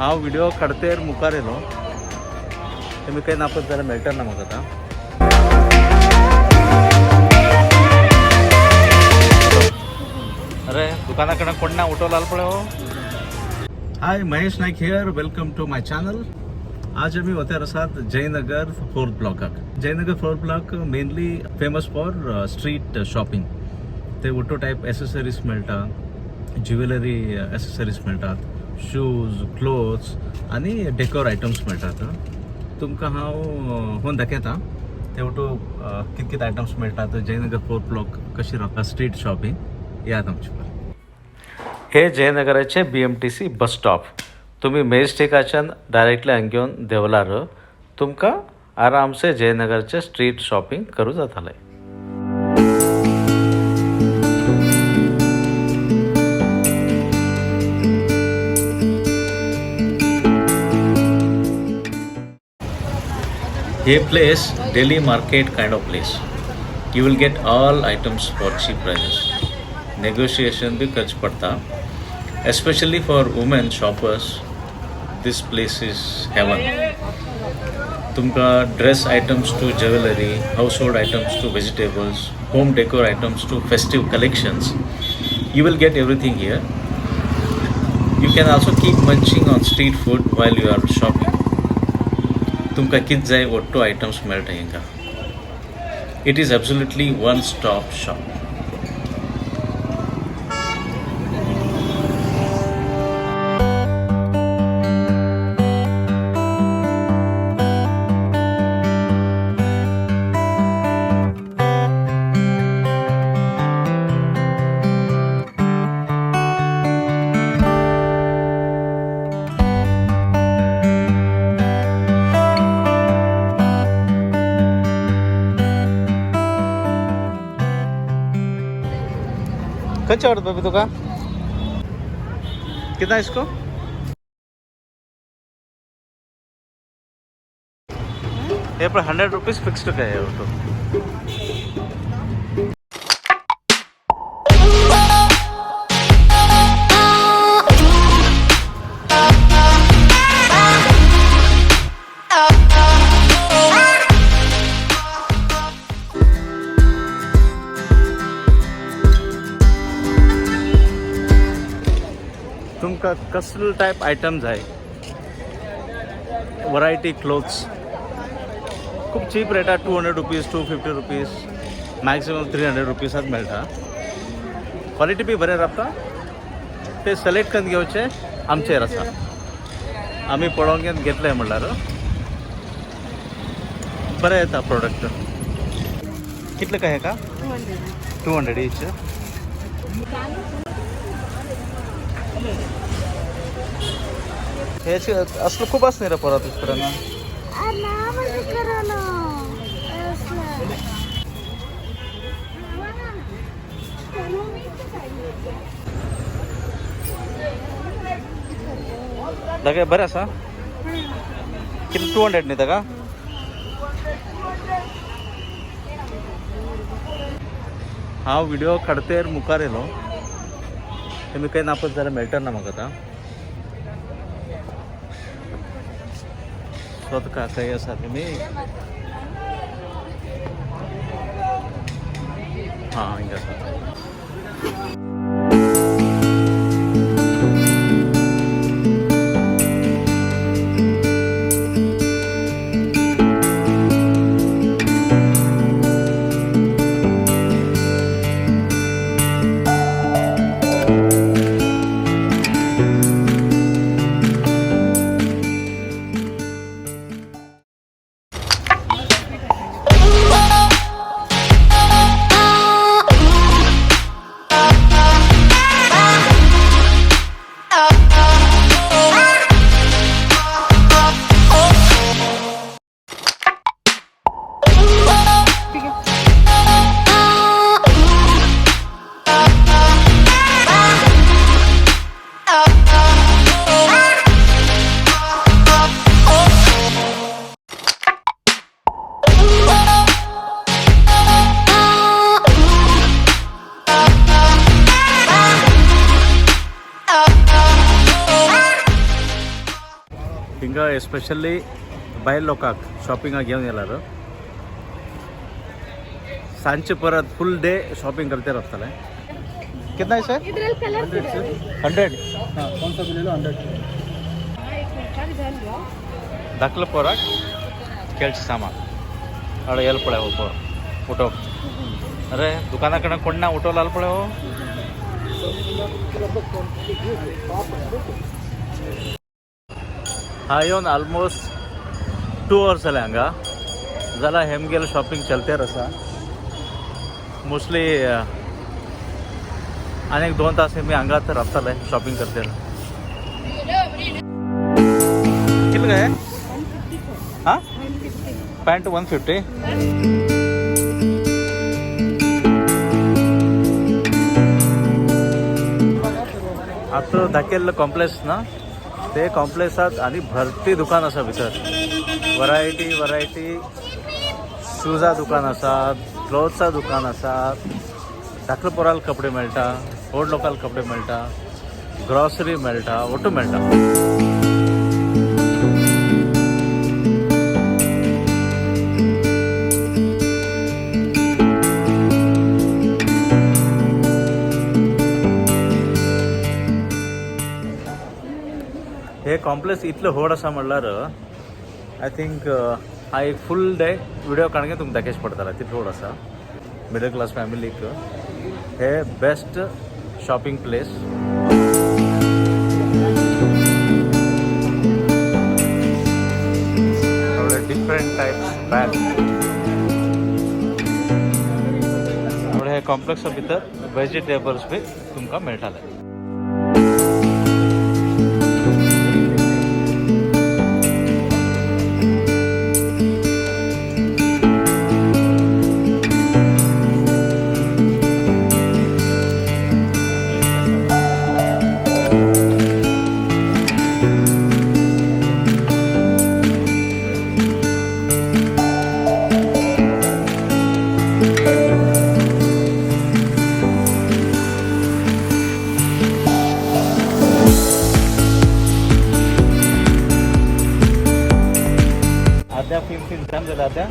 हांव व्हिडिओ काडतेर मुखार येयलो, तेमी काही नापत जाल्यार मेळटा ना म्हाका आतां. अरे दुकाना कडेन कोण ना, ऑटो लाल पळय हो. Hi, Mahesh Naik here, welcome to my channel. आज आमी वतेर आसात जयनगर फोर्थ ब्लॉकाक. Jayanagar fourth block mainly famous for street shopping. ते ऑटो टायप एसेसरीज मेळटा, ज्युवेलरी एसेसरीज मेळटात, शूज, क्लोथ्स आनी डेकोर आयटम्स मेळटात. तुमकां हांव होन दाखयता ते ऑटो कित कित आयटम्स मेळटात, जयनगर फोर्थ ब्लॉक कशी रावता स्ट्रीट शॉपिंग. यात आमचे. हे जयनगराचे BMTC bus stop. तुम्ही मेजटेकाच्यान डायरेक्टली हांगा घेवन देंवलार तुमकां आरामसे जयनगरचे स्ट्रीट शॉपिंग करूं जातालें. हे place daily market kind of place. You will get all items for cheap prices. Negotiation बी करचें पडटा. Especially for women shoppers, this place is heaven. तुमकां dress items to jewellery, household items to vegetables, home decor items to festive collections, you will get everything here. You can also keep munching on street food while you are shopping. तुमकां कितें जाय Otto items मेळटा हिंगा. It is absolutely one stop shop. खंयचे आवडत baby तुका? कितना इसको? हे पण 100 रुपीज फिक्स्ड काय आहे ऑटो. तुमकां कसलो टायप आयटम जाय, वरायटी क्लोथ्स खूब चीप रेटार, 200 rupees, 250 rupees, maximum 300 रुपीजात मेळटा. क्वॉलिटी बी बरें रावता. ते सिलेक्ट करून घेवचे आमचेर आसा. आमी पळोवंक घेवन घेतले म्हणल्यार बरें येता प्रोडक्ट. कितले काय का? 200 ईच. हे असलं खूप असं रे परत दुसऱ्यांना. ना म्हणजे करा ना असलं. लगे बरें आसा. कितले? 200 न्ही ताका? हांव व्हिडिओ काडतेर मुखार येयलो, तेमी काही नापत जाल्यार मेळटा ना म्हाका आतां. सो आतां खंय आसा तेमी? हां, हिंगा आसा. हिंगा एस्पेशली बायल लोकांक शॉपिंगाक घेवन येयल्यार सांजचे परत फुल डे शॉपिंग करते रावतले. कितना है सर? ಇದ್ರಲ್ಲಿ ಕಲರ್ಸ್ ಇದೆ. 100. कौन सा भी ले लो, 100. धाकलो पोराक खेळचें सामान हाडो येल पळय हो पोर उठो. अरे दुकाना कडेन कोण ना उठो लाल पळय हो. हा येवन ऑलमोस्ट 2 अवर्स जाले हांगा जाल्यार हेमगेल शॉपिंग चलतेर आसा. मोस्टली आनीक 2 तास आमी हांगाच रावतले शॉपिंग करतेर. कितले काय? हां, पॅन्ट 150. आतां दाखयल्लो कॉम्प्लेक्स ना ते कॉम्प्लेक्सात आनी भरती दुकान आसा भितर. वरायटी वरायटी शूजा दुकान आसा, क्लोथ्सा दुकान आसा. धाकले पोराल कपडे मेळटा, व्हड लोकांक कपडे मेळटा, ग्रॉसरी मेळटा, ओटू मेळटा. हे कॉम्प्लेक्स इतलें व्हड आसा म्हणल्यार I think हा एक फूल डे व्हिडिओ काडून तुमकां दाखयच पडटलें, तितलें व्हड आसा. मिडल क्लास फॅमिलीक हे best shopping place. Different types bag. हे कॉम्प्लेक्सा भितर वेजिटेबल्स बी तुमकां मेळटाले. आद्या फिन फिन जाम जालें. आद्या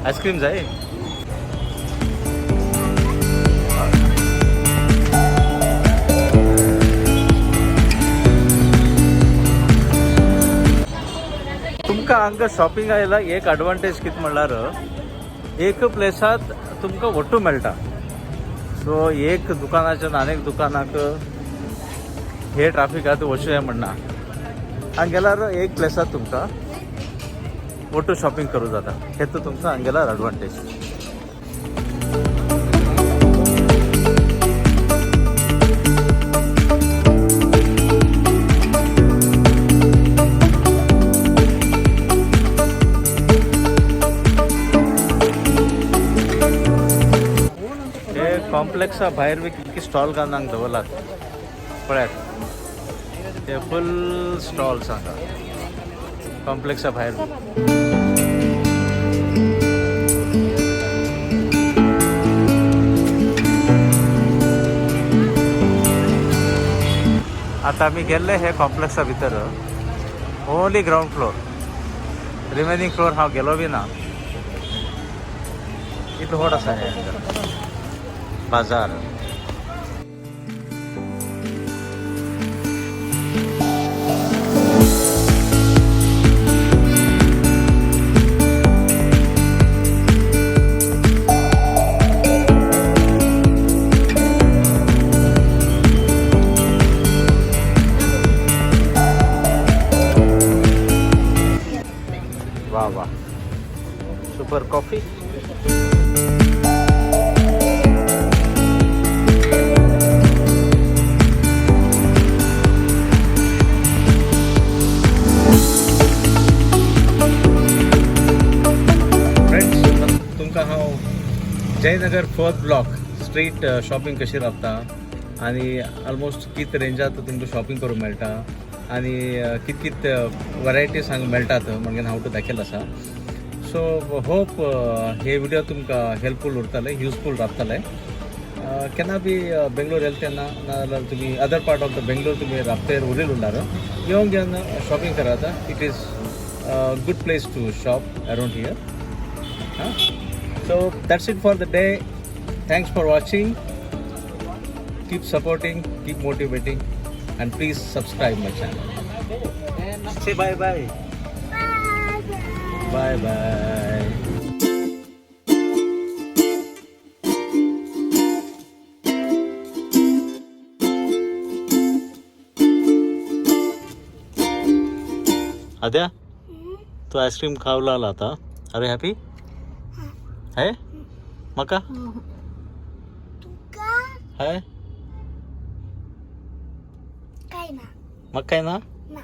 आयस्क्रीम जाय. तुमकां हांगा शॉपिंग आयला एक एडवांटेज कितें म्हणल्यार एक प्लेसात तुमकां वट्टू मेळटा. सो एक दुकानाच्यान आनीक दुकानाक हे ट्राफिकांत वचूं म्हणना. हांगा गेल्यार एक प्लेसात तुमकां वट्टू शॉपिंग करूं जाता. हे तर तुमकां हांगा गेल्यार एडवांटेज. हे कॉम्प्लेक्सा भायर बी कितके स्टॉल घालून हांगा दवरलात पळयात. ते फुल स्टॉल्स हांगा कॉम्प्लेक्सा भायर. आतां आमी गेल्ले हे कॉम्प्लेक्सा भितर. Only ground floor, remaining floor हांव गेलो बी ना. इतलो व्हड आसा हें हांगा बाजार. वा वा, सुपर कॉफी. फ्रेंड्स, तुमकां हांव Jaynagar 4th block street shopping कशी रावता आनी ऑलमोस्ट कित रेंजात तुमकां शॉपिंग करूंक मेळटा आनी कित कित वरायटीज हांगा मेळटात म्हणून हांव तुका दाखयलें आसा. सो होप हे व्हिडिओ तुमकां हेल्पफूल उरतले, युजफूल रावतले. केन्ना बी बेंगलोर येयले तेन्ना नाजाल्यार तुमी other part of the Bangalore तुमी राबतेर उरील उरलार येवन घेवन शॉपिंग करात. It is good place to shop around here. So that's it for the day. Thanks for watching. Keep supporting, keep motivating, and please subscribe my channel. Say bye bye. Bye bye. Bye bye. आद्या, तू ice cream खावला आला आता. अरे happy है मका. तुका हाय. काय ना. मग काय ना. ना.